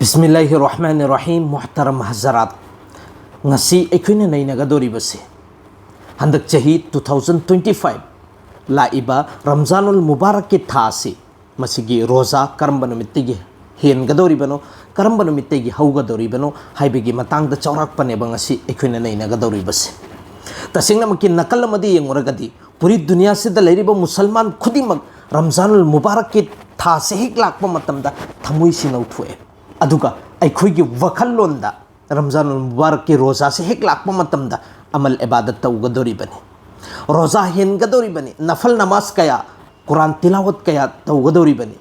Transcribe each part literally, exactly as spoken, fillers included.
ꯕꯤꯁꯃꯤꯜꯂꯥꯍꯤꯔ ꯔꯍꯃꯥꯅꯤꯔ ꯔꯍꯤꯝ꯫ ꯃꯨꯍꯇꯔꯝ ꯍꯖꯔꯥꯠ, ꯉꯁꯤ ꯑꯩꯈꯣꯏꯅ ꯅꯩꯅꯒꯗꯧꯔꯤꯕꯁꯤ ꯍꯟꯗꯛ ꯆꯍꯤ two thousand twenty five ꯂꯥꯛꯏꯕ ꯔꯝꯖꯥꯅꯨꯜ ꯃꯨꯕꯥꯔꯛꯀꯤ ꯊꯥ ꯑꯁꯤ, ꯃꯁꯤꯒꯤ ꯔꯣꯖꯥ ꯀꯔꯝꯕ ꯅꯨꯃꯤꯠꯇꯒꯤ ꯍꯦꯟꯒꯗꯧꯔꯤꯕꯅꯣ, ꯀꯔꯝꯕ ꯅꯨꯃꯤꯠꯇꯒꯤ ꯍꯧꯒꯗꯧꯔꯤꯕꯅꯣ ꯍꯥꯏꯕꯒꯤ ꯃꯇꯥꯡꯗ ꯆꯥꯎꯔꯥꯛꯄꯅꯦꯕ ꯉꯁꯤ ꯑꯩꯈꯣꯏꯅ ꯅꯩꯅꯒꯗꯧꯔꯤꯕꯁꯦ꯫ ꯇꯁꯦꯡꯅꯃꯛꯀꯤ ꯅꯥꯀꯜ ꯑꯃꯗ ꯌꯦꯡꯉꯨꯔꯒꯗꯤ, ꯄꯨꯔꯤ ꯗꯨꯅꯤꯌꯥꯁꯤꯗ ꯂꯩꯔꯤꯕ ꯃꯨꯁꯜꯃꯥꯟ ꯈꯨꯗꯤꯡꯃꯛ ꯔꯝꯖꯥꯅꯨꯜ ꯃꯨꯕꯥꯔꯛꯀꯤ ꯊꯥꯁꯦ ꯍꯦꯛ ꯂꯥꯛꯄ ꯃꯇꯝꯗ ꯊꯃꯣꯏꯁꯤ ꯅꯧꯊꯣꯛꯑꯦ꯫ ꯑꯗꯨꯒ ꯑꯩꯈꯣꯏꯒꯤ ꯋꯥꯈꯜꯂꯣꯟꯗ ꯔꯝꯖꯥꯅꯨꯜ ꯃꯨꯕꯥꯔꯛꯀꯤ ꯔꯣꯖꯥꯁꯦ ꯍꯦꯛ ꯂꯥꯛꯄ ꯃꯇꯝꯗ ꯑꯃꯜ ꯏꯕꯥꯗꯠ ꯇꯧꯒꯗꯧꯔꯤꯕꯅꯤ, ꯔꯣꯖꯥ ꯍꯦꯟꯒꯗꯧꯔꯤꯕꯅꯤ, ꯅꯐꯜ ꯅꯃꯥꯖ ꯀꯌꯥ, ꯀꯨꯔꯥꯟ ꯇꯤꯂꯥꯋꯠ ꯀꯌꯥ ꯇꯧꯒꯗꯧꯔꯤꯕꯅꯤ,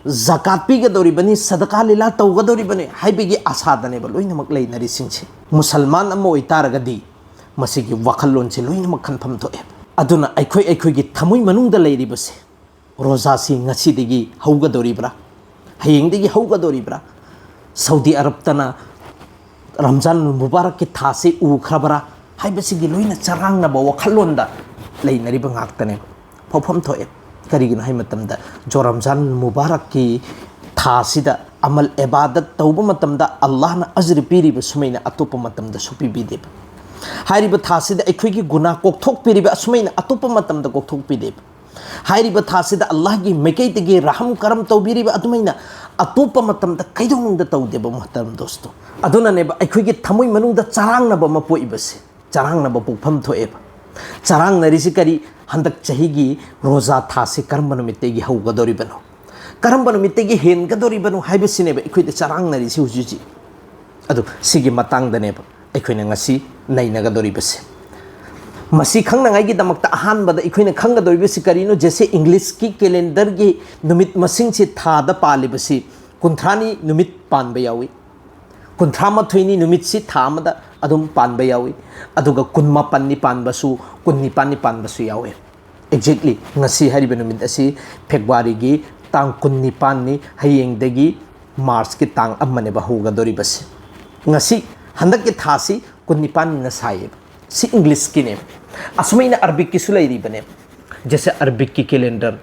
ꯖꯀꯥꯠ ꯄꯤꯒꯗꯧꯔꯤꯕꯅꯤ, ꯁꯗꯀꯥ ꯂꯤꯂꯥ ꯇꯧꯒꯗꯧꯔꯤꯕꯅꯤ ꯍꯥꯏꯕꯒꯤ ꯑꯥꯁꯥꯗꯅꯦꯕ ꯂꯣꯏꯅꯃꯛ ꯂꯩꯅꯔꯤꯁꯤꯡꯁꯦ꯫ ꯃꯨꯁꯜꯃꯥꯟ ꯑꯃ ꯑꯣꯏꯇꯥꯔꯒꯗꯤ ꯃꯁꯤꯒꯤ ꯋꯥꯈꯜꯂꯣꯟꯁꯦ ꯂꯣꯏꯅꯃꯛ ꯈꯟꯐꯝ ꯊꯣꯛꯑꯦ꯫ ꯑꯗꯨꯅ ꯑꯩꯈꯣꯏ ꯑꯩꯈꯣꯏꯒꯤ ꯊꯃꯣꯏ ꯃꯅꯨꯡꯗ ꯂꯩꯔꯤꯕꯁꯦ, ꯔꯣꯖꯥꯁꯤ ꯉꯁꯤꯗꯒꯤ ꯍꯧꯒꯗꯧꯔꯤꯕ꯭ꯔꯥ, ꯍꯌꯦꯡꯗꯒꯤ ꯍꯧꯒꯗꯧꯔꯤꯕ꯭ꯔꯥ, ꯁꯥꯎꯗꯤ ꯑꯔꯕꯇꯅ ꯔꯝꯖꯥꯟ ꯃꯨꯕꯥꯔꯛꯀꯤ ꯊꯥꯁꯤ ꯎꯈ꯭ꯔꯕ꯭ꯔꯥ ꯍꯥꯏꯕꯁꯤꯒꯤ ꯂꯣꯏꯅ ꯆꯔꯥꯡꯅꯕ ꯋꯥꯈꯜꯂꯣꯟꯗ ꯂꯩꯅꯔꯤꯕ ꯉꯥꯛꯇꯅꯦꯕ꯫ ꯐꯥꯎꯐꯝ ꯊꯣꯛꯑꯦ꯫ ꯀꯔꯤꯒꯤꯅꯣ ꯍꯥꯏꯕ ꯃꯇꯝꯗ, ꯖꯣ ꯔꯝꯖꯥꯟ ꯃꯨꯕꯥꯔꯛꯀꯤ ꯊꯥꯁꯤꯗ ꯑꯃꯜ ꯏꯕꯥꯗꯠ ꯇꯧꯕ ꯃꯇꯝꯗ ꯑꯜꯂꯥꯍꯅ ꯑꯖ꯭ꯔ ꯄꯤꯔꯤꯕ ꯁꯨꯃꯥꯏꯅ ꯑꯇꯣꯞꯄ ꯃꯇꯝꯗꯁꯨ ꯄꯤꯕꯤꯗꯦꯕ꯫ ꯍꯥꯏꯔꯤꯕ ꯊꯥꯁꯤꯗ ꯑꯩꯈꯣꯏꯒꯤ ꯒꯨꯅꯥ ꯀꯣꯛꯊꯣꯛꯄꯤꯔꯤꯕ ꯑꯁꯨꯃꯥꯏꯅ ꯑꯇꯣꯞꯄ ꯃꯇꯝꯗ ꯀꯣꯛꯊꯣꯛꯄꯤꯗꯦꯕ꯫ ꯍꯥꯏꯔꯤꯕ ꯊꯥꯁꯤꯗ ꯑꯜꯂꯥꯍꯒꯤ ꯃꯥꯏꯀꯩꯗꯒꯤ ꯔꯍꯝ ꯀꯔꯝ ꯇꯧꯕꯤꯔꯤꯕ ꯑꯗꯨꯃꯥꯏꯅ ꯑꯇꯣꯞꯄ ꯃꯇꯝꯗ ꯀꯩꯗꯧꯅꯨꯡꯗ ꯇꯧꯗꯦꯕ, ꯃꯨꯍꯇꯔꯝ ꯗꯣꯁꯇꯣ꯫ ꯑꯗꯨꯅꯅꯦꯕ ꯑꯩꯈꯣꯏꯒꯤ ꯊꯃꯣꯏ ꯃꯅꯨꯡꯗ ꯆꯔꯥꯡꯅꯕ ꯑꯃ ꯄꯣꯛꯏꯕꯁꯦ꯫ ꯆꯔꯥꯡꯅꯕ ꯄꯣꯛꯐꯝ ꯊꯣꯛꯑꯦꯕ꯫ ꯆꯔꯥꯡꯅꯔꯤꯁꯤ ꯀꯔꯤ? ꯍꯟꯗꯛ ꯆꯍꯤꯒꯤ ꯔꯣꯖꯥ ꯊꯥꯁꯤ ꯀꯔꯝꯕ ꯅꯨꯃꯤꯠꯇꯒꯤ ꯍꯧꯒꯗꯧꯔꯤꯕꯅꯣ, ꯀꯔꯝꯕ ꯅꯨꯃꯤꯠꯇꯒꯤ ꯍꯦꯟꯒꯗꯧꯔꯤꯕꯅꯣ ꯍꯥꯏꯕꯁꯤꯅꯦꯕ ꯑꯩꯈꯣꯏꯗ ꯆꯔꯥꯡꯅꯔꯤꯁꯤ ꯍꯧꯖꯤꯛ ꯍꯧꯖꯤꯛ꯫ ꯑꯗꯨ ꯁꯤꯒꯤ ꯃꯇꯥꯡꯗꯅꯦꯕ ꯑꯩꯈꯣꯏꯅ ꯉꯁꯤ ꯅꯩꯅꯒꯗꯧꯔꯤꯕꯁꯦ꯫ ꯃꯁꯤ ꯈꯪꯅꯉꯥꯏꯒꯤꯗꯃꯛꯇ ꯑꯍꯥꯟꯕꯗ ꯑꯩꯈꯣꯏꯅ ꯈꯪꯒꯗꯧꯔꯤꯕꯁꯤ ꯀꯔꯤꯅꯣ? ꯖꯦꯁꯦ ꯏꯪꯂꯤꯁꯀꯤ ꯀꯦꯂꯦꯟꯗꯔꯒꯤ ꯅꯨꯃꯤꯠ ꯃꯁꯤꯡꯁꯤ ꯊꯥꯗ ꯄꯥꯜꯂꯤꯕꯁꯤ ꯀꯨꯟꯊ꯭ꯔꯥꯅꯤ ꯅꯨꯃꯤꯠ ꯄꯥꯟꯕ ꯌꯥꯎꯏ, ꯀꯨꯟꯊ꯭ꯔꯥ ꯃꯥꯊꯣꯏꯅꯤ ꯅꯨꯃꯤꯠꯁꯤ ꯊꯥ ꯑꯃꯗ ꯑꯗꯨꯝ ꯄꯥꯟꯕ ꯌꯥꯎꯏ, ꯑꯗꯨꯒ ꯀꯨꯟ ꯃꯥꯄꯟꯅꯤ ꯄꯥꯟꯕꯁꯨ, ꯀꯨꯟ ꯅꯤꯄꯥꯟꯅꯤ ꯄꯥꯟꯕꯁꯨ ꯌꯥꯎꯏ꯫ Exactly ꯉꯁꯤ ꯍꯥꯏꯔꯤꯕ ꯅꯨꯃꯤꯠ ꯑꯁꯤ ꯐꯦꯕ꯭ꯔꯨꯋꯥꯔꯤꯒꯤ ꯇꯥꯡ ꯀꯨꯟ ꯅꯤꯄꯥꯟꯅꯤ, ꯍꯌꯦꯡꯗꯒꯤ ꯃꯥꯔꯆꯀꯤ ꯇꯥꯡ ꯑꯃꯅꯦꯕ ꯍꯧꯒꯗꯧꯔꯤꯕꯁꯤ꯫ ꯉꯁꯤ ꯍꯟꯗꯛꯀꯤ ꯊꯥꯁꯤ ꯀꯨꯟ ꯅꯤꯄꯥꯟꯅꯤꯅ ꯁꯥꯏꯌꯦꯕ꯫ ꯁꯤ ꯏꯪꯂꯤꯁꯀꯤꯅꯦꯕ꯫ ꯑꯁꯨꯃꯥꯏꯅ ꯑꯔꯕꯤꯛꯀꯤꯁꯨ ꯂꯩꯔꯤꯕꯅꯦꯕ꯫ ꯖꯦꯁꯦ ꯑꯔꯕꯤꯛꯀꯤ ꯀꯦꯂꯦꯟꯗꯔ,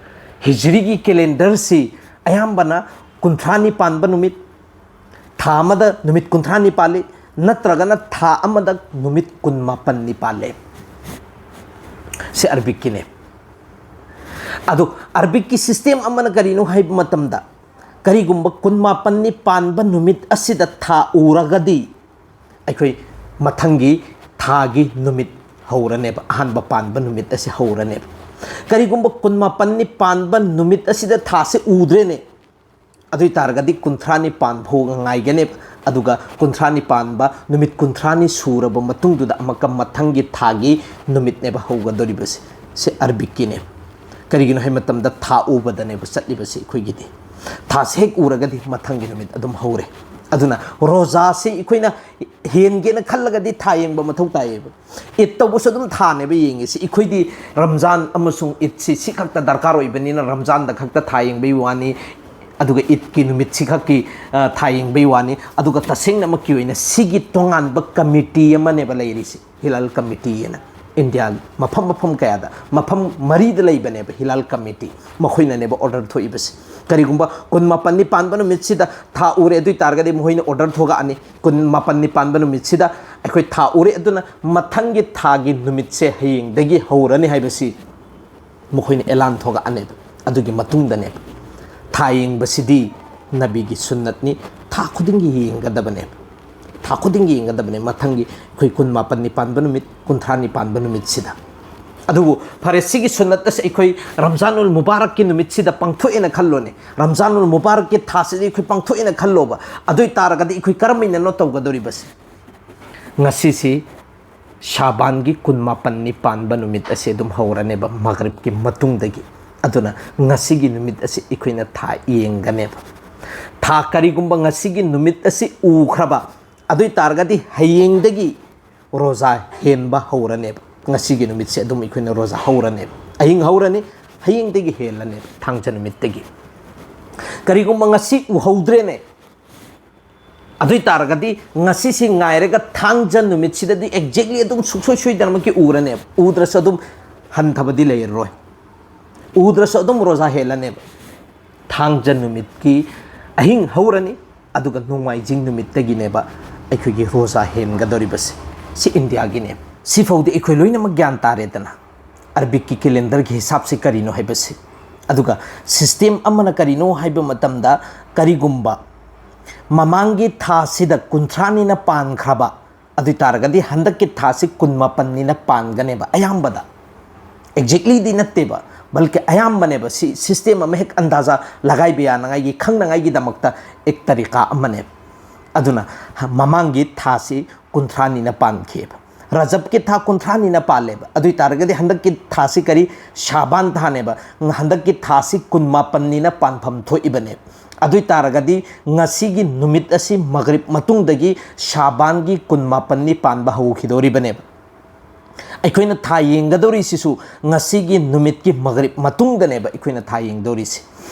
ꯍꯤꯖ꯭ꯔꯤꯒꯤ ꯀꯦꯂꯦꯟꯗꯔꯁꯤ ꯑꯌꯥꯝꯕꯅ ꯀꯨꯟꯊ꯭ꯔꯥꯅꯤ ꯄꯥꯟꯕ ꯅꯨꯃꯤꯠ, ꯊꯥ ꯑꯃꯗ ꯅꯨꯃꯤꯠ ꯀꯨꯟꯊ꯭ꯔꯥꯅꯤ ꯄꯥꯜꯂꯤ, ꯅꯠꯇ꯭ꯔꯒꯅ ꯊꯥ ꯑꯃꯗ ꯅꯨꯃꯤꯠ ꯀꯨꯟꯃꯥꯄꯟꯅꯤ ꯄꯥꯜꯂꯦ꯫ ꯁꯤ ꯑꯔꯕꯤꯛꯀꯤꯅꯦ꯫ ꯑꯗꯨ ꯑꯔꯕꯤꯛꯀꯤ system ꯑꯃꯅ ꯀꯔꯤꯅꯣ ꯍꯥꯏꯕ ꯃꯇꯝꯗ, ꯀꯔꯤꯒꯨꯝꯕ ꯀꯨꯟꯃꯥꯄꯟꯅꯤ ꯄꯥꯟꯕ ꯅꯨꯃꯤꯠ ꯑꯁꯤꯗ ꯊꯥ ꯎꯔꯒꯗꯤ, ꯑꯩꯈꯣꯏ ꯃꯊꯪꯒꯤ ꯊꯥꯒꯤ ꯅꯨꯃꯤꯠ ꯍꯧꯔꯅꯦꯕ, ꯑꯍꯥꯟꯕ ꯄꯥꯟꯕ ꯅꯨꯃꯤꯠ ꯑꯁꯤ ꯍꯧꯔꯅꯦꯕ꯫ ꯀꯔꯤꯒꯨꯝꯕ ꯀꯨꯟꯃꯥꯄꯟꯅꯤ ꯄꯥꯟꯕ ꯅꯨꯃꯤꯠ ꯑꯁꯤꯗ ꯊꯥꯁꯤ ꯎꯗ꯭ꯔꯦꯅꯦ, ꯑꯗꯨ ꯑꯣꯏ ꯇꯥꯔꯒꯗꯤ ꯀꯨꯟꯊ꯭ꯔꯥꯅꯤ ꯄꯥꯟ ꯐꯥꯎ ꯉꯥꯏꯒꯅꯦꯕ꯫ ꯑꯗꯨꯒ ꯀꯨꯟꯊ꯭ꯔꯥꯅꯤ ꯄꯥꯟꯕ ꯅꯨꯃꯤꯠ ꯀꯨꯟꯊ꯭ꯔꯥꯅꯤ ꯁꯨꯔꯕ ꯃꯇꯨꯡꯗꯨꯗ ꯑꯃꯨꯛꯀ ꯃꯊꯪꯒꯤ ꯊꯥꯒꯤ ꯅꯨꯃꯤꯠꯅꯦꯕ ꯍꯧꯒꯗꯧꯔꯤꯕꯁꯦ꯫ ꯁꯤ ꯑꯔꯕꯤꯛꯀꯤꯅꯦ꯫ ꯀꯔꯤꯒꯤꯅꯣ ꯍꯥꯏꯕ ꯃꯇꯝꯗ ꯊꯥ ꯎꯕꯗꯅꯦꯕ ꯆꯠꯂꯤꯕꯁꯤ ꯑꯩꯈꯣꯏꯒꯤꯗꯤ꯫ ꯊꯥꯁꯦ ꯍꯦꯛ ꯎꯔꯒꯗꯤ ꯃꯊꯪꯒꯤ ꯅꯨꯃꯤꯠ ꯑꯗꯨꯝ ꯍꯧꯔꯦ꯫ ꯑꯗꯨꯅ ꯔꯣꯖꯥꯁꯤ ꯑꯩꯈꯣꯏꯅ ꯍꯦꯟꯒꯦꯅ ꯈꯜꯂꯒꯗꯤ ꯊꯥ ꯌꯦꯡꯕ ꯃꯊꯧ ꯇꯥꯏꯌꯦꯕ꯫ ꯏꯗ ꯇꯧꯕꯁꯨ ꯑꯗꯨꯝ ꯊꯥꯅꯦꯕ ꯌꯦꯡꯉꯤꯁꯤ꯫ ꯑꯩꯈꯣꯏꯗꯤ ꯔꯝꯖꯥꯟ ꯑꯃꯁꯨꯡ ꯏꯗꯁꯤ ꯁꯤ ꯈꯛꯇ ꯗꯔꯀꯥꯔ ꯑꯣꯏꯕꯅꯤꯅ ꯔꯝꯖꯥꯟꯗ ꯈꯛꯇ ꯊꯥ ꯌꯦꯡꯕꯒꯤ ꯋꯥꯅꯤ, ꯑꯗꯨꯒ ꯏꯗꯀꯤ ꯅꯨꯃꯤꯠꯁꯤ ꯈꯛꯀꯤ, ꯑ, ꯊꯥ ꯌꯦꯡꯕꯒꯤ ꯋꯥꯅꯤ꯫ ꯑꯗꯨꯒ ꯇꯁꯦꯡꯅꯃꯛꯀꯤ ꯑꯣꯏꯅ ꯁꯤꯒꯤ ꯇꯣꯉꯥꯟꯕ committee ꯑꯃꯅꯦꯕ ꯂꯩꯔꯤꯁꯤ, ꯍꯤꯂꯥꯜ committee ꯑꯅ꯫ ꯏꯟꯗꯤꯌꯥꯒꯤ ꯃꯐꯝ, ꯃꯐꯝ ꯀꯌꯥꯗ, ꯃꯐꯝ ꯃꯔꯤꯗ ꯂꯩꯕꯅꯦꯕ ꯍꯤꯂꯥꯜ committee꯫ ꯃꯈꯣꯏꯅꯅꯦꯕ order ꯊꯣꯛꯏꯕꯁꯦ꯫ ꯀꯔꯤꯒꯨꯝꯕ ꯀꯨꯟꯃꯥꯄꯟꯅꯤ ꯄꯥꯟꯕ ꯅꯨꯃꯤꯠꯁꯤꯗ ꯊꯥ ꯎꯔꯦ, ꯑꯗꯨ ꯑꯣꯏ ꯇꯥꯔꯒꯗꯤ ꯃꯈꯣꯏꯅ order ꯊꯣꯛꯂꯛꯑꯅꯤ, ꯀꯨꯟꯃꯥꯄꯟꯅꯤ ꯄꯥꯟꯕ ꯅꯨꯃꯤꯠꯁꯤꯗ ꯑꯩꯈꯣꯏ ꯊꯥ ꯎꯔꯦ, ꯑꯗꯨꯅ ꯃꯊꯪꯒꯤ ꯊꯥꯒꯤ ꯅꯨꯃꯤꯠꯁꯦ ꯍꯌꯦꯡꯗꯒꯤ ꯍꯧꯔꯅꯤ ꯍꯥꯏꯕꯁꯤ ꯃꯈꯣꯏꯅ ꯑꯦꯂꯥꯟ ꯊꯣꯛꯂꯛꯑꯅꯦꯕ꯫ ꯑꯗꯨꯒꯤ ꯃꯇꯨꯡꯗꯅꯦꯕ꯫ ꯊꯥ ꯌꯦꯡꯕꯁꯤꯗꯤ ꯅꯕꯤꯒꯤ ꯁꯨꯟꯅꯠꯅꯤ, ꯊꯥ ꯈꯨꯗꯤꯡꯒꯤ ꯌꯦꯡꯒꯗꯕꯅꯦꯕ꯫ ꯊꯥ ꯈꯨꯗꯤꯡꯒꯤ ꯌꯦꯡꯒꯗꯕꯅꯦ, ꯃꯊꯪꯒꯤ ꯑꯩꯈꯣꯏ ꯀꯨꯟꯃꯥꯄꯟꯅꯤ ꯄꯥꯟꯕ ꯅꯨꯃꯤꯠ, ꯀꯨꯟꯊ꯭ꯔꯥꯅꯤ ꯄꯥꯟꯕ ꯅꯨꯃꯤꯠꯁꯤꯗ꯫ ꯑꯗꯨꯕꯨ ꯐꯔꯦ, ꯁꯤꯒꯤ ꯁꯨꯟꯅꯠ ꯑꯁꯤ ꯑꯩꯈꯣꯏ ꯔꯝꯖꯥꯅꯨꯜ ꯃꯨꯕꯥꯔꯛꯀꯤ ꯅꯨꯃꯤꯠꯁꯤꯗ ꯄꯥꯡꯊꯣꯛꯑꯦꯅ ꯈꯜꯂꯣꯅꯦ, ꯔꯝꯖꯥꯅꯨꯜ ꯃꯨꯕꯥꯔꯛꯀꯤ ꯊꯥꯁꯤꯗꯤ ꯑꯩꯈꯣꯏ ꯄꯥꯡꯊꯣꯛꯑꯦꯅ ꯈꯜꯂꯣꯕ꯫ ꯑꯗꯨ ꯑꯣꯏ ꯇꯥꯔꯒꯗꯤ ꯑꯩꯈꯣꯏ ꯀꯔꯝ ꯍꯥꯏꯅꯅꯣ ꯇꯧꯒꯗꯧꯔꯤꯕꯁꯦ? ꯉꯁꯤꯁꯤ ꯁꯥꯕꯥꯟꯒꯤ ꯀꯨꯟꯃꯥꯄꯟꯅꯤ ꯄꯥꯟꯕ ꯅꯨꯃꯤꯠ ꯑꯁꯤ ꯑꯗꯨꯝ ꯍꯧꯔꯅꯦꯕ, ꯃꯒꯔꯤꯕꯀꯤ ꯃꯇꯨꯡꯗꯒꯤ꯫ ꯑꯗꯨꯅ ꯉꯁꯤꯒꯤ ꯅꯨꯃꯤꯠ ꯑꯁꯤ ꯑꯩꯈꯣꯏꯅ ꯊꯥ ꯌꯦꯡꯒꯅꯦꯕ꯫ ꯊꯥ ꯀꯔꯤꯒꯨꯝꯕ ꯉꯁꯤꯒꯤ ꯅꯨꯃꯤꯠ ꯑꯁꯤ ꯎꯈ꯭ꯔꯕ, ꯑꯗꯨ ꯑꯣꯏ ꯇꯥꯔꯒꯗꯤ ꯍꯌꯦꯡꯗꯒꯤ ꯔꯣꯖꯥ ꯍꯦꯟꯕ ꯍꯧꯔꯅꯦꯕ꯫ ꯉꯁꯤꯒꯤ ꯅꯨꯃꯤꯠꯁꯦ ꯑꯗꯨꯝ ꯑꯩꯈꯣꯏꯅ ꯔꯣꯖꯥ ꯍꯧꯔꯅꯦꯕ꯫ ꯑꯍꯤꯡ ꯍꯧꯔꯅꯤ, ꯍꯌꯦꯡꯗꯒꯤ ꯍꯦꯜꯂꯅꯦꯕ, ꯊꯥꯡꯖ ꯅꯨꯃꯤꯠꯇꯒꯤ꯫ ꯀꯔꯤꯒꯨꯝꯕ ꯉꯁꯤ ꯎꯍꯧꯗ꯭ꯔꯦꯅꯦ, ꯑꯗꯨ ꯑꯣꯏ ꯇꯥꯔꯒꯗꯤ ꯉꯁꯤꯁꯤ ꯉꯥꯏꯔꯒ ꯊꯥꯡꯖ ꯅꯨꯃꯤꯠꯁꯤꯗꯗꯤ exactly ꯑꯗꯨꯝ ꯁꯨꯡꯁꯣꯏ ꯁꯣꯏꯗꯅꯃꯛꯀꯤ ꯎꯔꯅꯦꯕ꯫ ꯎꯗ꯭ꯔꯁꯨ ꯑꯗꯨꯝ ꯍꯟꯊꯕꯗꯤ ꯂꯩꯔꯔꯣꯏ꯫ ꯎꯗ꯭ꯔꯁꯨ ꯑꯗꯨꯝ ꯔꯣꯖꯥ ꯍꯦꯜꯂꯅꯦꯕ꯫ ꯊꯥꯡꯖ ꯅꯨꯃꯤꯠꯀꯤ ꯑꯍꯤꯡ ꯍꯧꯔꯅꯤ, ꯑꯗꯨꯒ ꯅꯣꯡꯃꯥꯏꯖꯤꯡ ꯅꯨꯃꯤꯠꯇꯒꯤꯅꯦꯕ ꯑꯩꯈꯣꯏꯒꯤ ꯔꯣꯖꯥ ꯍꯦꯟꯒꯗꯧꯔꯤꯕꯁꯦ꯫ ꯁꯤ ꯏꯟꯗꯤꯌꯥꯒꯤꯅꯦ꯫ ꯁꯤꯐꯥꯎꯗꯤ ꯑꯩꯈꯣꯏ ꯂꯣꯏꯅꯃꯛ ꯒ꯭ꯌꯥꯟ ꯇꯥꯔꯦꯗꯅ, ꯑꯔꯕꯤꯛꯀꯤ ꯀꯦꯂꯦꯟꯗꯔꯒꯤ ꯍꯤꯁꯥꯞꯁꯤ ꯀꯔꯤꯅꯣ ꯍꯥꯏꯕꯁꯤ꯫ ꯑꯗꯨꯒ ꯁꯤꯁꯇꯦꯝ ꯑꯃꯅ ꯀꯔꯤꯅꯣ ꯍꯥꯏꯕ ꯃꯇꯝꯗ, ꯀꯔꯤꯒꯨꯝꯕ ꯃꯃꯥꯡꯒꯤ ꯊꯥꯁꯤꯗ ꯀꯨꯟꯊ꯭ꯔꯥꯅꯤꯅ ꯄꯥꯟꯈ꯭ꯔꯕ, ꯑꯗꯨ ꯑꯣꯏ ꯇꯥꯔꯒꯗꯤ ꯍꯟꯗꯛꯀꯤ ꯊꯥꯁꯤ ꯀꯨꯟꯃꯥꯄꯟꯅꯤꯅ ꯄꯥꯟꯒꯅꯦꯕ ꯑꯌꯥꯝꯕꯗ꯫ ꯑꯦꯛꯖꯦꯛꯂꯤꯗꯤ ꯅꯠꯇꯦꯕ, ꯕꯜꯀꯤ ꯑꯌꯥꯝꯕꯅꯦꯕ꯫ ꯁꯤ ꯁꯤꯁꯇꯦꯝ ꯑꯃ ꯍꯦꯛ ꯑꯟꯗꯥꯖꯥ ꯂꯒꯥꯏꯕ ꯌꯥꯅꯉꯥꯏꯒꯤ, ꯈꯪꯅꯉꯥꯏꯒꯤꯗꯃꯛꯇ ꯑꯦꯛ ꯇꯔꯤꯀꯥ ꯑꯃꯅꯦꯕ꯫ ꯑꯗꯨꯅ ꯃꯃꯥꯡꯒꯤ ꯊꯥꯁꯤ ꯀꯨꯟꯊ꯭ꯔꯥꯅꯤꯅ ꯄꯥꯟꯈꯤꯑꯕ, ꯔꯖꯕꯀꯤ ꯊꯥ ꯀꯨꯟꯊ꯭ꯔꯥꯅꯤꯅ ꯄꯥꯜꯂꯦꯕ꯫ ꯑꯗꯨ ꯑꯣꯏ ꯇꯥꯔꯒꯗꯤ ꯍꯟꯗꯛꯀꯤ ꯊꯥꯁꯤ ꯀꯔꯤ? ꯁꯥꯕꯥꯟ ꯊꯥꯅꯦꯕ꯫ ꯍꯟꯗꯛꯀꯤ ꯊꯥꯁꯤ ꯀꯨꯟꯃꯥꯄꯟꯅꯤꯅ ꯄꯥꯟꯐꯝ ꯊꯣꯛꯏꯕꯅꯦꯕ꯫ ꯑꯗꯨ ꯑꯣꯏ ꯇꯥꯔꯒꯗꯤ ꯉꯁꯤꯒꯤ ꯅꯨꯃꯤꯠ ꯑꯁꯤ ꯃꯒꯔꯤꯕ ꯃꯇꯨꯡꯗꯒꯤ ꯁꯥꯕꯥꯟꯒꯤ ꯀꯨꯟꯃꯥꯄꯟꯅꯤ ꯄꯥꯟꯕ ꯍꯧꯈꯤꯗꯧꯔꯤꯕꯅꯦꯕ꯫ ꯑꯩꯈꯣꯏꯅ ꯊꯥ ꯌꯦꯡꯒꯗꯧꯔꯤꯁꯤꯁꯨ ꯉꯁꯤꯒꯤ ꯅꯨꯃꯤꯠꯀꯤ ꯃꯒꯔꯤꯕ ꯃꯇꯨꯡꯗꯅꯦꯕ ꯑꯩꯈꯣꯏꯅ ꯊꯥ ꯌꯦꯡꯗꯧꯔꯤꯁꯤ꯫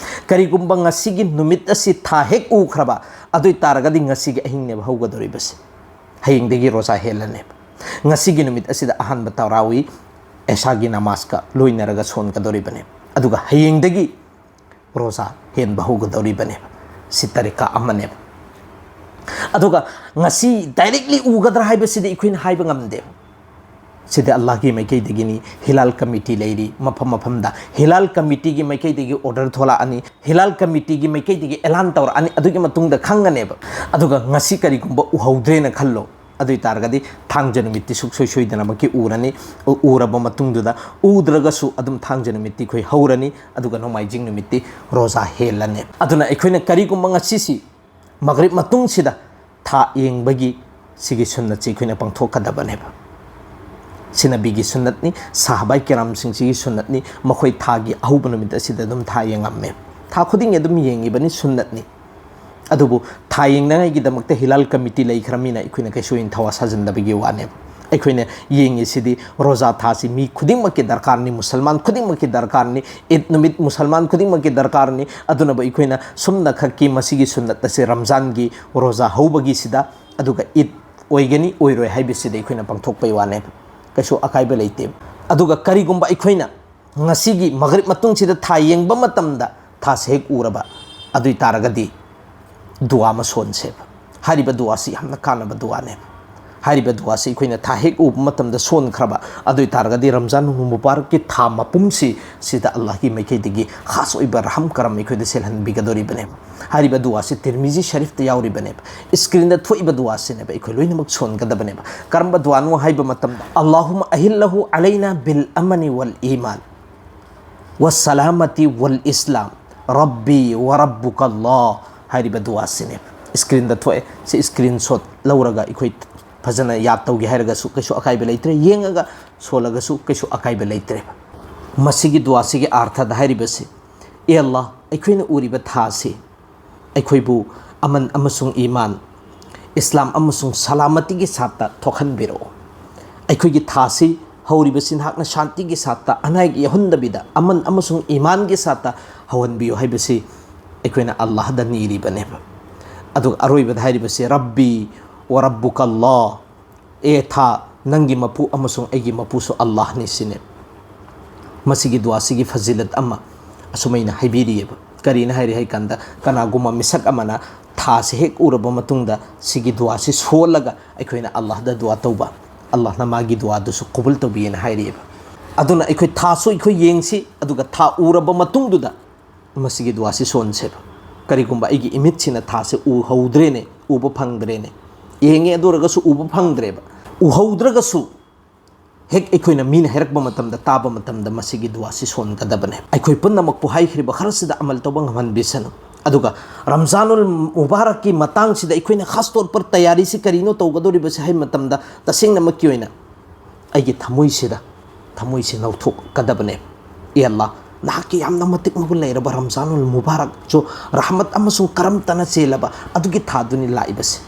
ꯀꯔꯤꯒꯨꯝꯕ ꯉꯁꯤꯒꯤ ꯅꯨꯃꯤꯠ ꯑꯁꯤ ꯊꯥ ꯍꯦꯛ ꯎꯈ꯭ꯔꯕ, ꯑꯗꯨ ꯑꯣꯏ ꯇꯥꯔꯒꯗꯤ ꯉꯁꯤꯒꯤ ꯑꯍꯤꯡꯅꯦꯕ ꯍꯧꯒꯗꯧꯔꯤꯕꯁꯦ꯫ ꯍꯌꯦꯡꯗꯒꯤ ꯔꯣꯖꯥ ꯍꯦꯜꯂꯅꯦꯕ꯫ ꯉꯁꯤꯒꯤ ꯅꯨꯃꯤꯠ ꯑꯁꯤꯗ ꯑꯍꯥꯟꯕ ꯇꯔꯥꯋꯤ ꯑꯦꯁꯥꯒꯤ ꯅꯃꯥꯖꯀ ꯂꯣꯏꯅꯔꯒ ꯁꯣꯟꯒꯗꯧꯔꯤꯕꯅꯦꯕ꯫ ꯑꯗꯨꯒ ꯍꯌꯦꯡꯗꯒꯤ ꯔꯣꯖꯥ ꯍꯦꯟꯕ ꯍꯧꯒꯗꯧꯔꯤꯕꯅꯦꯕ꯫ ꯁꯤ ꯇꯔꯤꯀꯥ ꯑꯃꯅꯦꯕ꯫ ꯑꯗꯨꯒ ꯉꯁꯤ ꯗꯥꯏꯔꯦꯛꯂꯤ ꯎꯒꯗ꯭ꯔꯥ ꯍꯥꯏꯕꯁꯤꯗꯤ ꯑꯩꯈꯣꯏꯅ ꯍꯥꯏꯕ ꯉꯝꯗꯦꯕ꯫ ꯁꯤꯗꯤ ꯑꯜꯂꯥꯍꯒꯤ ꯃꯥꯏꯀꯩꯗꯒꯤꯅꯤ, ꯍꯤꯂꯥꯜ ꯀꯃꯤꯇꯤ ꯂꯩꯔꯤ ꯃꯐꯝ ꯃꯐꯝꯗ꯫ ꯍꯤꯂꯥꯜ ꯀꯃꯤꯇꯤꯒꯤ ꯃꯥꯏꯀꯩꯗꯒꯤ ꯑꯣꯔꯗꯔ ꯊꯣꯛꯂꯛꯑꯅꯤ, ꯍꯤꯂꯥꯜ ꯀꯃꯤꯇꯤꯒꯤ ꯃꯥꯏꯀꯩꯗꯒꯤ ꯑꯦꯂꯥꯟ ꯇꯧꯔꯛꯑꯅꯤ, ꯑꯗꯨꯒꯤ ꯃꯇꯨꯡꯗ ꯈꯪꯒꯅꯦꯕ꯫ ꯑꯗꯨꯒ ꯉꯁꯤ ꯀꯔꯤꯒꯨꯝꯕ ꯎꯍꯧꯗ꯭ꯔꯦꯅ ꯈꯜꯂꯣ, ꯑꯗꯨ ꯑꯣꯏ ꯇꯥꯔꯒꯗꯤ ꯊꯥꯡꯖ ꯅꯨꯃꯤꯠꯇꯤ ꯁꯨꯡꯁꯣꯏ ꯁꯣꯏꯗꯅꯃꯛꯀꯤ ꯎꯔꯅꯤ꯫ ꯎ-, ꯎꯔꯕ ꯃꯇꯨꯡꯗꯨꯗ, ꯎꯗ꯭ꯔꯒꯁꯨ ꯑꯗꯨꯝ ꯊꯥꯡꯖ ꯅꯨꯃꯤꯠꯇꯤ ꯑꯩꯈꯣꯏ ꯍꯧꯔꯅꯤ, ꯑꯗꯨꯒ ꯅꯣꯡꯃꯥꯏꯖꯤꯡ ꯅꯨꯃꯤꯠꯇꯤ ꯔꯣꯖꯥ ꯍꯦꯜꯂꯅꯤ꯫ ꯑꯗꯨꯅ ꯑꯩꯈꯣꯏꯅ ꯀꯔꯤꯒꯨꯝꯕ ꯉꯁꯤꯁꯤ ꯃꯒꯔꯤꯕ ꯃꯇꯨꯡꯁꯤꯗ ꯊꯥ ꯌꯦꯡꯕꯒꯤ ꯁꯤꯒꯤ ꯁꯨꯟꯅꯠꯁꯤ ꯑꯩꯈꯣꯏꯅ ꯄꯥꯡꯊꯣꯛꯀꯗꯕꯅꯦꯕ꯫ ꯁꯤ ꯅꯕꯤꯒꯤ ꯁꯨꯟꯅꯠꯅꯤ, ꯁꯍꯥꯕꯥꯏ ꯀꯤꯔꯥꯝꯁꯤꯡꯁꯤꯒꯤ ꯁꯨꯟꯅꯠꯅꯤ꯫ ꯃꯈꯣꯏ ꯊꯥꯒꯤ ꯑꯍꯧꯕ ꯅꯨꯃꯤꯠ ꯑꯁꯤꯗ ꯑꯗꯨꯝ ꯊꯥ ꯌꯦꯡꯉꯝꯃꯦ꯫ ꯊꯥ ꯈꯨꯗꯤꯡꯒꯤ ꯑꯗꯨꯝ ꯌꯦꯡꯉꯤꯕꯅꯤ, ꯁꯨꯟꯅꯠꯅꯤ꯫ ꯑꯗꯨꯕꯨ ꯊꯥ ꯌꯦꯡꯅꯉꯥꯏꯒꯤꯗꯃꯛꯇ ꯍꯤꯂꯥꯜ ꯀꯃꯤꯇꯤ ꯂꯩꯈ꯭ꯔꯃꯤꯅ ꯑꯩꯈꯣꯏꯅ ꯀꯩꯁꯨ ꯍꯦꯟꯅ ꯊꯋꯥ ꯁꯥꯖꯤꯟꯗꯕꯒꯤ ꯋꯥꯅꯦꯕ꯫ ꯑꯩꯈꯣꯏꯅ ꯌꯦꯡꯉꯤꯁꯤꯗꯤ ꯔꯣꯖꯥ ꯊꯥꯁꯤ ꯃꯤ ꯈꯨꯗꯤꯡꯃꯛꯀꯤ ꯗꯔꯀꯥꯔꯅꯤ, ꯃꯨꯁꯜꯃꯥꯟ ꯈꯨꯗꯤꯡꯃꯛꯀꯤ ꯗꯔꯀꯥꯔꯅꯤ, ꯏꯗ ꯅꯨꯃꯤꯠ ꯃꯨꯁꯜꯃꯥꯟ ꯈꯨꯗꯤꯡꯃꯛꯀꯤ ꯗꯔꯀꯥꯔꯅꯤ꯫ ꯑꯗꯨꯅꯕꯨ ꯑꯩꯈꯣꯏꯅ ꯁꯨꯝꯅꯈꯛꯀꯤ ꯃꯁꯤꯒꯤ ꯁꯨꯟꯅꯠ ꯑꯁꯦ ꯔꯝꯖꯥꯟꯒꯤ ꯔꯣꯖꯥ ꯍꯧꯕꯒꯤꯁꯤꯗ, ꯑꯗꯨꯒ ꯏꯗ ꯑꯣꯏꯒꯅꯤ ꯑꯣꯏꯔꯣꯏ ꯍꯥꯏꯕꯁꯤꯗꯤ ꯑꯩꯈꯣꯏꯅ ꯄꯥꯡꯊꯣꯛꯄꯩ ꯋꯥꯅꯦꯕ, ꯀꯩꯁꯨ ꯑꯀꯥꯏꯕ ꯂꯩꯇꯦꯕ꯫ ꯑꯗꯨꯒ ꯀꯔꯤꯒꯨꯝꯕ ꯑꯩꯈꯣꯏꯅ ꯉꯁꯤꯒꯤ ꯃꯒꯔꯤꯕ ꯃꯇꯨꯡꯁꯤꯗ ꯊꯥ ꯌꯦꯡꯕ ꯃꯇꯝꯗ ꯊꯥꯁꯦ ꯍꯦꯛ ꯎꯔꯕ, ꯑꯗꯨ ꯑꯣꯏ ꯇꯥꯔꯒꯗꯤ ꯗꯨꯋꯥ ꯑꯃ ꯁꯣꯟꯁꯦꯕ꯫ ꯍꯥꯏꯔꯤꯕ ꯗꯨꯋꯥꯁꯤ ꯌꯥꯝꯅ ꯀꯥꯟꯅꯕ ꯗꯨꯋꯥꯅꯦꯕ꯫ ꯍꯥꯏꯔꯤꯕ ꯗꯨꯋꯥꯁꯤ ꯑꯩꯈꯣꯏꯅ ꯊꯥ ꯍꯦꯛ ꯎꯕ ꯃꯇꯝꯗ ꯁꯣꯟꯈ꯭ꯔꯕ, ꯑꯗꯨ ꯑꯣꯏ ꯇꯥꯔꯒꯗꯤ ꯔꯝꯖꯥꯟ ꯃꯨꯕꯥꯔꯛꯀꯤ ꯊꯥ ꯃꯄꯨꯝꯁꯤ ꯁꯤꯗ ꯑꯜꯂꯥꯍꯒꯤ ꯃꯥꯏꯀꯩꯗꯒꯤ ꯈꯥꯁ ꯑꯣꯏꯕ ꯔꯍꯝ ꯀꯔꯝ ꯑꯩꯈꯣꯏꯗ ꯁꯦꯜꯍꯟꯕꯤꯒꯗꯧꯔꯤꯕꯅꯦꯕ꯫ ꯍꯥꯏꯔꯤꯕ ꯗꯨꯋꯥꯁꯤ ꯇꯤꯔꯃꯤꯖꯤ ꯁꯔꯤꯐꯇ ꯌꯥꯎꯔꯤꯕꯅꯦꯕ꯫ ꯏꯁꯀ꯭ꯔꯤꯟꯗ ꯊꯣꯛꯏꯕ ꯗꯨꯋꯥꯁꯤꯅꯦꯕ ꯑꯩꯈꯣꯏ ꯂꯣꯏꯅꯃꯛ ꯁꯣꯟꯒꯗꯕꯅꯦꯕ꯫ ꯀꯔꯝꯕ ꯗꯨꯋꯥꯅꯣ ꯍꯥꯏꯕ ꯃꯇꯝꯗ, "ꯑꯜꯂꯥꯍꯨꯝꯃ ꯑꯍꯤꯜꯂꯍꯨ ꯑꯂꯩꯅꯥ ꯕꯤꯜ ꯑꯃꯅꯤ ꯋꯜ ꯏꯃꯥꯟ ꯋꯁꯂꯥꯃꯇꯤ ꯋꯜ ꯏꯁꯂꯥꯝ ꯔꯕꯤ ꯋꯔꯕꯨꯀꯜꯂꯥ" ꯍꯥꯏꯔꯤꯕ ꯗꯨꯋꯥꯁꯤꯅꯦꯕ꯫ ꯏꯁꯀ꯭ꯔꯤꯟꯗ ꯊꯣꯛꯑꯦ꯫ ꯁꯤ ꯏꯁꯀ꯭ꯔꯤꯟ ꯁꯣꯠ ꯂꯧꯔꯒ ꯑꯩꯈꯣꯏ ꯐꯖꯅ ꯌꯥꯗ ꯇꯧꯒꯦ ꯍꯥꯏꯔꯒꯁꯨ ꯀꯩꯁꯨ ꯑꯀꯥꯏꯕ ꯂꯩꯇ꯭ꯔꯦ, ꯌꯦꯡꯉꯒ ꯁꯣꯜꯂꯒꯁꯨ ꯀꯩꯁꯨ ꯑꯀꯥꯏꯕ ꯂꯩꯇ꯭ꯔꯦꯕ꯫ ꯃꯁꯤꯒꯤ ꯗꯨꯋꯥꯁꯤꯒꯤ ꯑꯥꯔꯊꯗ ꯍꯥꯏꯔꯤꯕꯁꯤ, "ꯑꯦ ꯑꯜꯂꯥ, ꯑꯩꯈꯣꯏꯅ ꯎꯔꯤꯕ ꯊꯥꯁꯤ ꯑꯩꯈꯣꯏꯕꯨ ꯑꯃꯟ ꯑꯃꯁꯨꯡ ꯏꯃꯥꯟ, ꯏꯁꯂꯥꯝ ꯑꯃꯁꯨꯡ ꯁꯂꯥꯃꯇꯤꯒꯤ ꯁꯥꯠꯇ ꯊꯣꯛꯍꯟꯕꯤꯔꯛꯑꯣ꯫ ꯑꯩꯈꯣꯏꯒꯤ ꯊꯥꯁꯤ ꯍꯧꯔꯤꯕꯁꯤ ꯅꯍꯥꯛꯅ ꯁꯥꯟꯇꯤꯒꯤ ꯁꯥꯠꯇ, ꯑꯅꯥ ꯑꯌꯦꯛ ꯌꯥꯎꯍꯟꯗꯕꯤꯗ, ꯑꯃꯟ ꯑꯃꯁꯨꯡ ꯏꯃꯥꯟꯒꯤ ꯁꯥꯠꯇ ꯍꯧꯍꯟꯕꯤꯌꯨ" ꯍꯥꯏꯕꯁꯤ ꯑꯩꯈꯣꯏꯅ ꯑꯜꯂꯥꯍꯗ ꯅꯤꯔꯤꯕꯅꯦꯕ꯫ ꯑꯗꯨꯒ ꯑꯔꯣꯏꯕꯗ ꯍꯥꯏꯔꯤꯕꯁꯤ, "ꯔꯕꯤ ꯋꯔꯕꯨꯀꯜꯂꯥ", ꯑꯦ ꯊꯥ, ꯅꯪꯒꯤ ꯃꯄꯨ ꯑꯃꯁꯨꯡ ꯑꯩꯒꯤ ꯃꯄꯨꯁꯨ ꯑꯜꯂꯥꯍꯅꯤ ꯁꯤꯅꯦ꯫ ꯃꯁꯤꯒꯤ ꯗꯨꯋꯥꯁꯤꯒꯤ ꯐꯖꯤꯂꯠ ꯑꯃ ꯑꯁꯨꯃꯥꯏꯅ ꯍꯥꯏꯕꯤꯔꯤꯑꯕ꯫ ꯀꯔꯤꯅ ꯍꯥꯏꯔꯤ ꯍꯥꯏ ꯀꯥꯟꯗ, ꯀꯅꯥꯒꯨꯝꯕ ꯃꯤꯁꯛ ꯑꯃꯅ ꯊꯥꯁꯤ ꯍꯦꯛ ꯎꯔꯕ ꯃꯇꯨꯡꯗ ꯁꯤꯒꯤ ꯗꯨꯋꯥꯁꯤ ꯁꯣꯜꯂꯒ ꯑꯩꯈꯣꯏꯅ ꯑꯜꯂꯥꯍꯗ ꯗꯨꯋꯥ ꯇꯧꯕ, ꯑꯜꯂꯥꯍꯅ ꯃꯥꯒꯤ ꯗꯨꯋꯥꯗꯨꯁꯨ ꯀꯕꯨꯜ ꯇꯧꯕꯤꯌꯦꯅ ꯍꯥꯏꯔꯤꯑꯕ꯫ ꯑꯗꯨꯅ ꯑꯩꯈꯣꯏ ꯊꯥꯁꯨ ꯑꯩꯈꯣꯏ ꯌꯦꯡꯁꯤ, ꯑꯗꯨꯒ ꯊꯥ ꯎꯔꯕ ꯃꯇꯨꯡꯗꯨꯗ ꯃꯁꯤꯒꯤ ꯗꯨꯋꯥꯁꯤ ꯁꯣꯟꯁꯦꯕ꯫ ꯀꯔꯤꯒꯨꯝꯕ ꯑꯩꯒꯤ ꯏꯃꯤꯠꯁꯤꯅ ꯊꯥꯁꯦ ꯎꯍꯧꯗ꯭ꯔꯦꯅꯦ, ꯎꯕ ꯐꯪꯗ꯭ꯔꯦꯅꯦ, ꯌꯦꯡꯉꯦ ꯑꯗꯨ ꯑꯣꯏꯔꯒꯁꯨ ꯎꯕ ꯐꯪꯗ꯭ꯔꯦꯕ, ꯎꯍꯧꯗ꯭ꯔꯒꯁꯨ ꯍꯦꯛ ꯑꯩꯈꯣꯏꯅ ꯃꯤꯅ ꯍꯥꯏꯔꯛꯄ ꯃꯇꯝꯗ, ꯇꯥꯕ ꯃꯇꯝꯗ ꯃꯁꯤꯒꯤ ꯗꯨꯋꯥꯁꯤ ꯁꯣꯟꯒꯗꯕꯅꯦ꯫ ꯑꯩꯈꯣꯏ ꯄꯨꯝꯅꯃꯛꯄꯨ ꯍꯥꯏꯈ꯭ꯔꯤꯕ ꯈꯔꯁꯤꯗ ꯑꯃꯜ ꯇꯧꯕ ꯉꯝꯍꯟꯕꯤꯁꯅꯨ꯫ ꯑꯗꯨꯒ ꯔꯝꯖꯥꯅꯨꯜ ꯃꯨꯕꯥꯔꯛꯀꯤ ꯃꯇꯥꯡꯁꯤꯗ ꯑꯩꯈꯣꯏꯅ ꯈꯥꯁ ꯇꯧꯔ ꯄꯔ ꯇꯌꯥꯔꯤꯁꯤ ꯀꯔꯤꯅꯣ ꯇꯧꯒꯗꯧꯔꯤꯕꯁꯤ ꯍꯥꯏꯕ ꯃꯇꯝꯗ, ꯇꯁꯦꯡꯅꯃꯛꯀꯤ ꯑꯣꯏꯅ ꯑꯩꯒꯤ ꯊꯃꯣꯏꯁꯤꯗ, ꯊꯃꯣꯏꯁꯤ ꯅꯧꯊꯣꯛꯀꯗꯕꯅꯦ꯫ "ꯑꯦ ꯑꯜꯂꯥ, ꯅꯍꯥꯛꯀꯤ ꯌꯥꯝꯅ ꯃꯇꯤꯛ ꯃꯒꯨꯟ ꯂꯩꯔꯕ ꯔꯝꯖꯥꯅꯨꯜ ꯃꯨꯕꯥꯔꯛꯁꯨ ꯔꯍꯃꯠ ꯑꯃꯁꯨꯡ ꯀꯔꯝꯇꯅ ꯆꯦꯜꯂꯕ ꯑꯗꯨꯒꯤ ꯊꯥꯗꯨꯅꯤ ꯂꯥꯛꯏꯕꯁꯦ꯫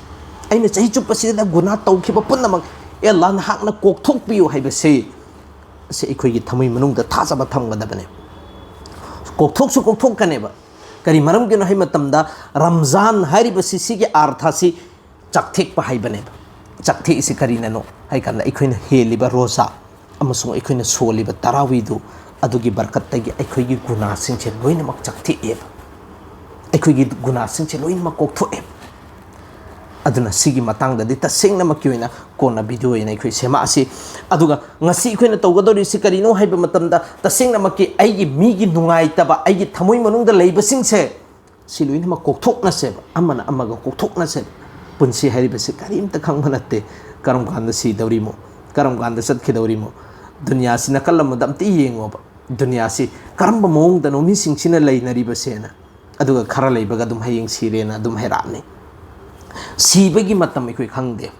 ꯑꯩꯅ ꯆꯍꯤ ꯆꯨꯞꯄꯁꯤꯗ ꯒꯨꯅꯥ ꯇꯧꯈꯤꯕ ꯄꯨꯝꯅꯃꯛ, ꯑꯦ ꯑꯜꯂꯥ, ꯅꯍꯥꯛꯅ ꯀꯣꯛꯊꯣꯛꯄꯤꯌꯨ" ꯍꯥꯏꯕꯁꯦ, ꯁꯤ ꯑꯩꯈꯣꯏꯒꯤ ꯊꯃꯣꯏ ꯃꯅꯨꯡꯗ ꯊꯥꯖꯕ ꯊꯝꯒꯗꯕꯅꯦ꯫ ꯀꯣꯛꯊꯣꯛꯁꯨ ꯀꯣꯛꯊꯣꯛꯀꯅꯦꯕ꯫ ꯀꯔꯤ ꯃꯔꯝꯒꯤꯅꯣ ꯍꯥꯏꯕ ꯃꯇꯝꯗ, ꯔꯝꯖꯥꯟ ꯍꯥꯏꯔꯤꯕꯁꯤ, ꯁꯤꯒꯤ ꯑꯥꯔꯊꯁꯤ ꯆꯥꯛꯊꯦꯛꯄ ꯍꯥꯏꯕꯅꯦꯕ꯫ ꯆꯥꯛꯊꯦꯛꯏꯁꯤ ꯀꯔꯤꯅꯅꯣ ꯍꯥꯏ ꯀꯥꯟꯗ, ꯑꯩꯈꯣꯏꯅ ꯍꯦꯜꯂꯤꯕ ꯔꯣꯖꯥ ꯑꯃꯁꯨꯡ ꯑꯩꯈꯣꯏꯅ ꯁꯣꯜꯂꯤꯕ ꯇꯔꯥꯋꯤꯗꯨ, ꯑꯗꯨꯒꯤ ꯕꯔꯀꯠꯇꯒꯤ ꯑꯩꯈꯣꯏꯒꯤ ꯒꯨꯅꯥꯁꯤꯡꯁꯦ ꯂꯣꯏꯅꯃꯛ ꯆꯥꯛꯊꯦꯛꯑꯦꯕ꯫ ꯑꯩꯈꯣꯏꯒꯤ ꯒꯨꯅꯥꯁꯤꯡꯁꯦ ꯂꯣꯏꯅꯃꯛ ꯀꯣꯛꯊꯣꯛꯑꯦ꯫ ꯑꯗꯨꯅ ꯁꯤꯒꯤ ꯃꯇꯥꯡꯗꯗꯤ ꯇꯁꯦꯡꯅꯃꯛꯀꯤ ꯑꯣꯏꯅ ꯀꯣꯟꯅ ꯚꯤꯗꯤꯑꯣ ꯑꯣꯏꯅ ꯑꯩꯈꯣꯏ ꯁꯦꯝꯃꯛꯑꯁꯤ꯫ ꯑꯗꯨꯒ ꯉꯁꯤ ꯑꯩꯈꯣꯏꯅ ꯇꯧꯒꯗꯧꯔꯤꯁꯤ ꯀꯔꯤꯅꯣ ꯍꯥꯏꯕ ꯃꯇꯝꯗ, ꯇꯁꯦꯡꯅꯃꯛꯀꯤ ꯑꯩꯒꯤ ꯃꯤꯒꯤ ꯅꯨꯡꯉꯥꯏꯇꯕ, ꯑꯩꯒꯤ ꯊꯃꯣꯏ ꯃꯅꯨꯡꯗ ꯂꯩꯕꯁꯤꯡꯁꯦ, ꯁꯤ ꯂꯣꯏꯅꯃꯛ ꯀꯣꯛꯊꯣꯛꯅꯁꯦꯕ, ꯑꯃꯅ ꯑꯃꯒ ꯀꯣꯛꯊꯣꯛꯅꯁꯦꯕ꯫ ꯄꯨꯟꯁꯤ ꯍꯥꯏꯔꯤꯕꯁꯤ ꯀꯔꯤꯝꯇ ꯈꯪꯕ ꯅꯠꯇꯦ꯫ ꯀꯔꯝ ꯀꯥꯟꯗ ꯁꯤꯗꯧꯔꯤꯃꯣ, ꯀꯔꯝ ꯀꯥꯟꯗ ꯆꯠꯈꯤꯗꯧꯔꯤꯃꯣ? ꯗꯨꯅꯤꯌꯥꯁꯤ ꯅꯥꯀꯜ ꯑꯃꯗ ꯑꯝꯇ ꯌꯦꯡꯉꯣꯕ꯫ ꯗꯨꯅꯤꯌꯥꯁꯤ ꯀꯔꯝꯕ ꯃꯑꯣꯡꯗꯅꯣ ꯃꯤꯁꯤꯡꯁꯤꯅ ꯂꯩꯅꯔꯤꯕꯁꯦꯅ꯫ ꯑꯗꯨꯒ ꯈꯔ ꯂꯩꯕꯒ ꯑꯗꯨꯝ ꯍꯌꯦꯡ ꯁꯤꯔꯦꯅ ꯑꯗꯨꯝ ꯍꯥꯏꯔꯛꯑꯅꯤ꯫ ꯁꯤꯕꯒꯤ ꯃꯇꯝ ꯑꯩꯈꯣꯏ ꯈꯪꯗꯦ꯫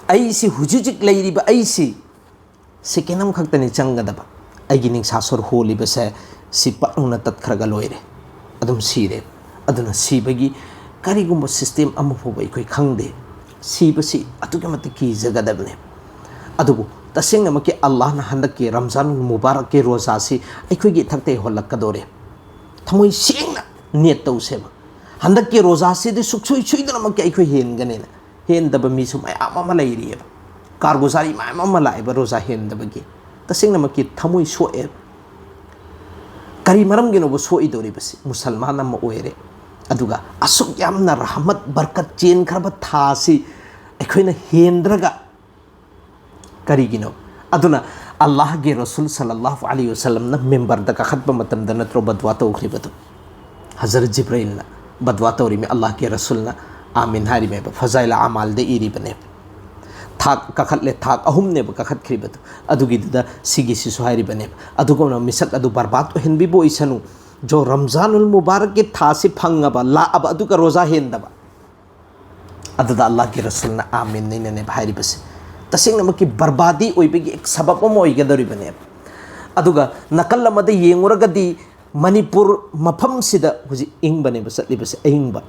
ꯑꯩꯁꯤ ꯍꯧꯖꯤꯛ ꯍꯧꯖꯤꯛ ꯂꯩꯔꯤꯕ ꯑꯩꯁꯤ ꯁꯦꯀꯦꯟ ꯑꯃꯈꯛꯇꯅꯤ ꯆꯪꯒꯗꯕ꯫ ꯑꯩꯒꯤ ꯅꯤꯡꯁꯥ ꯁꯣꯔ ꯍꯣꯜꯂꯤꯕꯁꯦ ꯁꯤ ꯄꯠ ꯂꯥꯎꯅ ꯇꯠꯈ꯭ꯔꯒ ꯂꯣꯏꯔꯦ, ꯑꯗꯨꯝ ꯁꯤꯔꯦ꯫ ꯑꯗꯨꯅ ꯁꯤꯕꯒꯤ ꯀꯔꯤꯒꯨꯝꯕ ꯁꯤꯁꯇꯦꯝ ꯑꯃ ꯐꯥꯎꯕ ꯑꯩꯈꯣꯏ ꯈꯪꯗꯦ꯫ ꯁꯤꯕꯁꯤ ꯑꯗꯨꯛꯀꯤ ꯃꯇꯤꯛ ꯀꯤꯖꯒꯗꯕꯅꯦ꯫ ꯑꯗꯨꯕꯨ ꯇꯁꯦꯡꯅꯃꯛꯀꯤ ꯑꯜꯂꯥꯍꯅ ꯍꯟꯗꯛꯀꯤ ꯔꯝꯖꯥꯟ ꯃꯨꯕꯥꯔꯛꯀꯤ ꯔꯣꯖꯥꯁꯤ ꯑꯩꯈꯣꯏꯒꯤ ꯏꯊꯛꯇ ꯌꯧꯍꯜꯂꯛꯀꯗꯧꯔꯦ꯫ ꯊꯃꯣꯏ ꯁꯦꯡꯅ ꯅꯤꯌꯠ ꯇꯧꯁꯦꯕ꯫ ꯍꯟꯗꯛꯀꯤ ꯔꯣꯖꯥꯁꯤꯗꯤ ꯁꯨꯛꯁꯣꯏ ꯁꯣꯏꯗꯅꯃꯛꯀꯤ ꯑꯩꯈꯣꯏ ꯍꯦꯟꯒꯅꯦꯅ꯫ ꯍꯦꯟꯗꯕ ꯃꯤꯁꯨ ꯃꯌꯥꯝ ꯑꯃ ꯂꯩꯔꯤꯑꯕ꯫ ꯀꯥꯔꯒꯨꯖꯥꯔꯤ ꯃꯌꯥꯝ ꯑꯃ ꯂꯥꯛꯑꯦꯕ ꯔꯣꯖꯥ ꯍꯦꯟꯗꯕꯒꯤ꯫ ꯇꯁꯦꯡꯅꯃꯛꯀꯤ ꯊꯃꯣꯏ ꯁꯣꯛꯑꯦꯕ꯫ ꯀꯔꯤ ꯃꯔꯝꯒꯤꯅꯣꯕ ꯁꯣꯛꯏꯗꯧꯔꯤꯕꯁꯤ? ꯃꯨꯁꯜꯃꯥꯟ ꯑꯃ ꯑꯣꯏꯔꯦ, ꯑꯗꯨꯒ ꯑꯁꯨꯛ ꯌꯥꯝꯅ ꯔꯍꯃꯠ ꯕꯔꯀꯠ ꯆꯦꯟꯈ꯭ꯔꯕ ꯊꯥ ꯑꯁꯤ ꯑꯩꯈꯣꯏꯅ ꯍꯦꯟꯗ꯭ꯔꯒ ꯀꯔꯤꯒꯤꯅꯣ? ꯑꯗꯨꯅ ꯑꯜꯂꯥꯍꯒꯤ ꯔꯁꯨꯜ ꯁꯜꯂꯜꯂꯥꯍꯨ ꯑꯂꯩꯍꯤ ꯋꯁꯜꯂꯝꯅ ꯃꯤꯝꯕꯔꯗ ꯀꯥꯈꯠꯄ ꯃꯇꯝꯗ ꯅꯠꯇ꯭ꯔꯣ ꯕꯗꯋꯥ ꯇꯧꯈ꯭ꯔꯤꯕꯗꯨ? ꯍꯖꯔꯠ ꯖꯤꯕ꯭ꯔꯥꯏꯜꯅ ꯕꯗꯋꯥ ꯇꯧꯔꯤꯃꯤ, ꯑꯜꯂꯥꯍꯒꯤ ꯔꯁꯨꯜꯅ ꯑꯥꯃꯤꯟ ꯍꯥꯏꯔꯤꯃꯦꯕ꯫ ꯐꯖꯥꯏꯜ ꯑꯃꯥꯜꯗ ꯏꯔꯤꯕꯅꯦꯕ꯫ ꯊꯥꯛ ꯀꯥꯈꯠꯂꯦ, ꯊꯥꯛ ꯑꯍꯨꯝꯅꯦꯕ ꯀꯥꯈꯠꯈ꯭ꯔꯤꯕꯗꯨ꯫ ꯑꯗꯨꯒꯤꯗꯨꯗ ꯁꯤꯒꯤꯁꯤꯁꯨ ꯍꯥꯏꯔꯤꯕꯅꯦꯕ꯫ ꯑꯗꯨꯒꯨꯝꯅ ꯃꯤꯁꯛ ꯑꯗꯨ ꯕꯔꯕꯥꯗ ꯑꯣꯏꯍꯟꯕꯤꯕ ꯑꯣꯏꯁꯅꯨ꯫ ꯖꯣ ꯔꯝꯖꯥꯅꯨꯜ ꯃꯨꯕꯥꯔꯛꯀꯤ ꯊꯥꯁꯤ ꯐꯪꯉꯕ, ꯂꯥꯛꯑꯕ, ꯑꯗꯨꯒ ꯔꯣꯖꯥ ꯍꯦꯟꯗꯕ꯫ ꯑꯗꯨꯗ ꯑꯜꯂꯥꯍꯒꯤ ꯔꯁꯨꯜꯅ ꯑꯥꯃꯤꯟ ꯑꯩꯅꯅꯦꯕ ꯍꯥꯏꯔꯤꯕꯁꯦ꯫ ꯇꯁꯦꯡꯅꯃꯛꯀꯤ ꯕꯔꯕꯥꯗꯤ ꯑꯣꯏꯕꯒꯤ ꯁꯕꯕ ꯑꯃ ꯑꯣꯏꯒꯗꯧꯔꯤꯕꯅꯦꯕ꯫ ꯑꯗꯨꯒ ꯅꯥꯀꯜ ꯑꯃꯗ ꯌꯦꯡꯉꯨꯔꯒꯗꯤ ꯃꯅꯤꯄꯨꯔ ꯃꯐꯝꯁꯤꯗ ꯍꯧꯖꯤꯛ ꯏꯪꯕꯅꯦꯕ ꯆꯠꯂꯤꯕꯁꯦ, ꯑꯏꯪꯕ꯫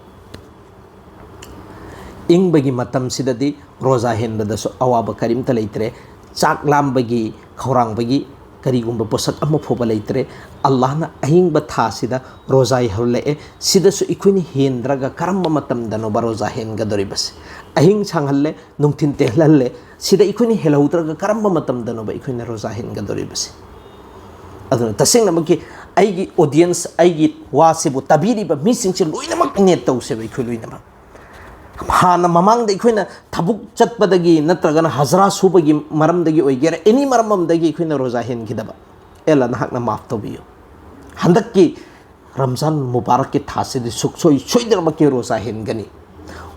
ꯏꯪꯕꯒꯤ ꯃꯇꯝꯁꯤꯗꯗꯤ ꯔꯣꯖꯥ ꯍꯦꯟꯕꯗꯁꯨ ꯑꯋꯥꯕ ꯀꯔꯤꯝꯇ ꯂꯩꯇ꯭ꯔꯦ꯫ ꯆꯥꯛ ꯂꯥꯝꯕꯒꯤ, ꯈꯧꯔꯥꯡꯕꯒꯤ ꯀꯔꯤꯒꯨꯝꯕ ꯄꯣꯠꯁꯛ ꯑꯃ ꯐꯥꯎꯕ ꯂꯩꯇ꯭ꯔꯦ꯫ ꯑꯜꯂꯥꯍꯅ ꯑꯍꯤꯡꯕ ꯊꯥꯁꯤꯗ ꯔꯣꯖꯥ ꯌꯧꯍꯜꯂꯛꯑꯦ꯫ ꯁꯤꯗꯁꯨ ꯑꯩꯈꯣꯏꯅ ꯍꯦꯟꯗ꯭ꯔꯒ ꯀꯔꯝꯕ ꯃꯇꯝꯗꯅꯣꯕ ꯔꯣꯖꯥ ꯍꯦꯟꯒꯗꯧꯔꯤꯕꯁꯦ? ꯑꯍꯤꯡ ꯁꯥꯡꯍꯜꯂꯦ, ꯅꯨꯡꯊꯤꯟ ꯇꯦꯜꯍꯜꯂꯦ꯫ ꯁꯤꯗ ꯑꯩꯈꯣꯏꯅ ꯍꯦꯜꯍꯧꯗ꯭ꯔꯒ ꯀꯔꯝꯕ ꯃꯇꯝꯗꯅꯣꯕ ꯑꯩꯈꯣꯏꯅ ꯔꯣꯖꯥ ꯍꯦꯟꯒꯗꯧꯔꯤꯕꯁꯦ? ꯑꯗꯨꯅ ꯇꯁꯦꯡꯅꯃꯛꯀꯤ ꯑꯩꯒꯤ ꯑꯣꯗꯤꯌꯦꯟꯁ, ꯑꯩꯒꯤ ꯋꯥꯁꯤꯕꯨ ꯇꯥꯕꯤꯔꯤꯕ ꯃꯤꯁꯤꯡꯁꯦ ꯂꯣꯏꯅꯃꯛ ꯅꯦꯠ ꯇꯧꯁꯦꯕ ꯑꯩꯈꯣꯏ ꯂꯣꯏꯅꯃꯛ꯫ ꯍꯥꯟꯅ ꯃꯃꯥꯡꯗ ꯑꯩꯈꯣꯏꯅ ꯊꯕꯛ ꯆꯠꯄꯗꯒꯤ ꯅꯠꯇ꯭ꯔꯒꯅ ꯍꯖꯔꯥ ꯁꯨꯕꯒꯤ ꯃꯔꯝꯗꯒꯤ ꯑꯣꯏꯒꯦꯔꯥ, ꯑꯦꯅꯤ ꯃꯔꯝ ꯑꯃꯗꯒꯤ ꯑꯩꯈꯣꯏꯅ ꯔꯣꯖꯥ ꯍꯦꯟꯈꯤꯗꯕ, ꯑꯦ ꯑꯜꯂꯥ ꯅꯍꯥꯛꯅ ꯃꯥꯐ ꯇꯧꯕꯤꯌꯨ꯫ ꯍꯟꯗꯛꯀꯤ ꯔꯝꯖꯥꯟ ꯃꯨꯕꯥꯔꯛꯀꯤ ꯊꯥꯁꯤꯗꯤ ꯁꯨꯛꯁꯣꯏ ꯁꯣꯏꯗꯅꯃꯛꯀꯤ ꯔꯣꯖꯥ ꯍꯦꯟꯒꯅꯤ꯫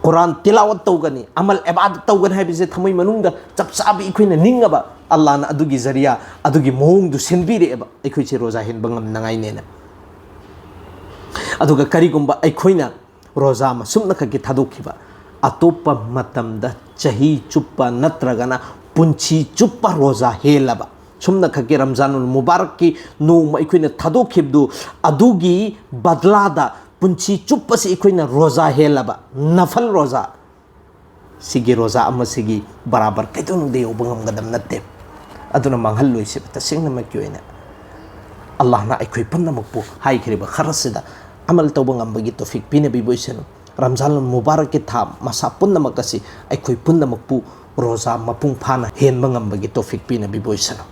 ꯀꯨꯔꯥꯟ ꯇꯤꯂꯥꯋꯠ ꯇꯧꯒꯅꯤ, ꯑꯃꯜ ꯑꯦꯕꯥꯗꯠ ꯇꯧꯒꯅꯤ ꯍꯥꯏꯕꯁꯦ ꯊꯃꯣꯏ ꯃꯅꯨꯡꯗ ꯆꯞ ꯆꯥꯕꯤ ꯑꯩꯈꯣꯏꯅ ꯅꯤꯡꯉꯕ, ꯑꯜꯂꯥꯍꯅ ꯑꯗꯨꯒꯤ ꯖꯔꯤꯌꯥ, ꯑꯗꯨꯒꯤ ꯃꯑꯣꯡꯗꯨ ꯁꯦꯝꯕꯤꯔꯛꯑꯦꯕ ꯑꯩꯈꯣꯏꯁꯦ ꯔꯣꯖꯥ ꯍꯦꯟꯕ ꯉꯝꯅꯉꯥꯏꯅꯦꯅ꯫ ꯑꯗꯨꯒ ꯀꯔꯤꯒꯨꯝꯕ ꯑꯩꯈꯣꯏꯅ ꯔꯣꯖꯥ ꯑꯃ ꯁꯨꯞꯅꯈꯛꯀꯤ ꯊꯥꯗꯣꯛꯈꯤꯕ, ꯑꯇꯣꯞꯄ ꯃꯇꯝꯗ ꯆꯍꯤ ꯆꯨꯞꯄ ꯅꯠꯇ꯭ꯔꯒꯅ ꯄꯨꯟꯁꯤ ꯆꯨꯞꯄ ꯔꯣꯖꯥ ꯍꯦꯜꯂꯕ, ꯁꯨꯝꯅꯈꯛꯀꯤ ꯔꯝꯖꯥꯅꯨꯜ ꯃꯨꯕꯥꯔꯛꯀꯤ ꯅꯣꯡꯃ ꯑꯩꯈꯣꯏꯅ ꯊꯥꯗꯣꯛꯈꯤꯕꯗꯨ, ꯑꯗꯨꯒꯤ ꯕꯗꯂꯥꯗ ꯄꯨꯟꯁꯤ ꯆꯨꯞꯄꯁꯤ ꯑꯩꯈꯣꯏꯅ ꯔꯣꯖꯥ ꯍꯦꯜꯂꯕ, ꯅꯐꯜ ꯔꯣꯖꯥ, ꯁꯤꯒꯤ ꯔꯣꯖꯥ ꯑꯃꯁꯤꯒꯤ ꯕꯔꯥꯕꯔ ꯀꯩꯗꯧꯅꯨꯡꯗ ꯌꯧꯕ ꯉꯝꯒꯗꯕ ꯅꯠꯇꯦ꯫ ꯑꯗꯨꯅ ꯃꯥꯡꯍꯜꯂꯣꯏꯁꯦꯕ꯫ ꯇꯁꯦꯡꯅꯃꯛꯀꯤ ꯑꯣꯏꯅ ꯑꯜꯂꯥꯍꯅ ꯑꯩꯈꯣꯏ ꯄꯨꯝꯅꯃꯛꯄꯨ ꯍꯥꯏꯈ꯭ꯔꯤꯕ ꯈꯔꯁꯤꯗ ꯑꯃꯜ ꯇꯧꯕ ꯉꯝꯕꯒꯤ ꯇꯣꯐꯤꯛ ꯄꯤꯅꯕꯤꯕ ꯑꯣꯏꯁꯅꯨ꯫ ꯔꯝꯖꯥꯟ ꯃꯨꯕꯥꯔꯛꯀꯤ ꯊꯥ ꯃꯁꯥ ꯄꯨꯝꯅꯃꯛ ꯑꯁꯤ ꯑꯩꯈꯣꯏ ꯄꯨꯝꯅꯃꯛꯄꯨ ꯔꯣꯖꯥ ꯃꯄꯨꯡ ꯐꯥꯅ ꯍꯦꯟꯕ ꯉꯝꯕꯒꯤ ꯇꯣꯐꯤꯛ ꯄꯤꯅꯕꯤꯕ ꯑꯣꯏꯁꯅꯨ꯫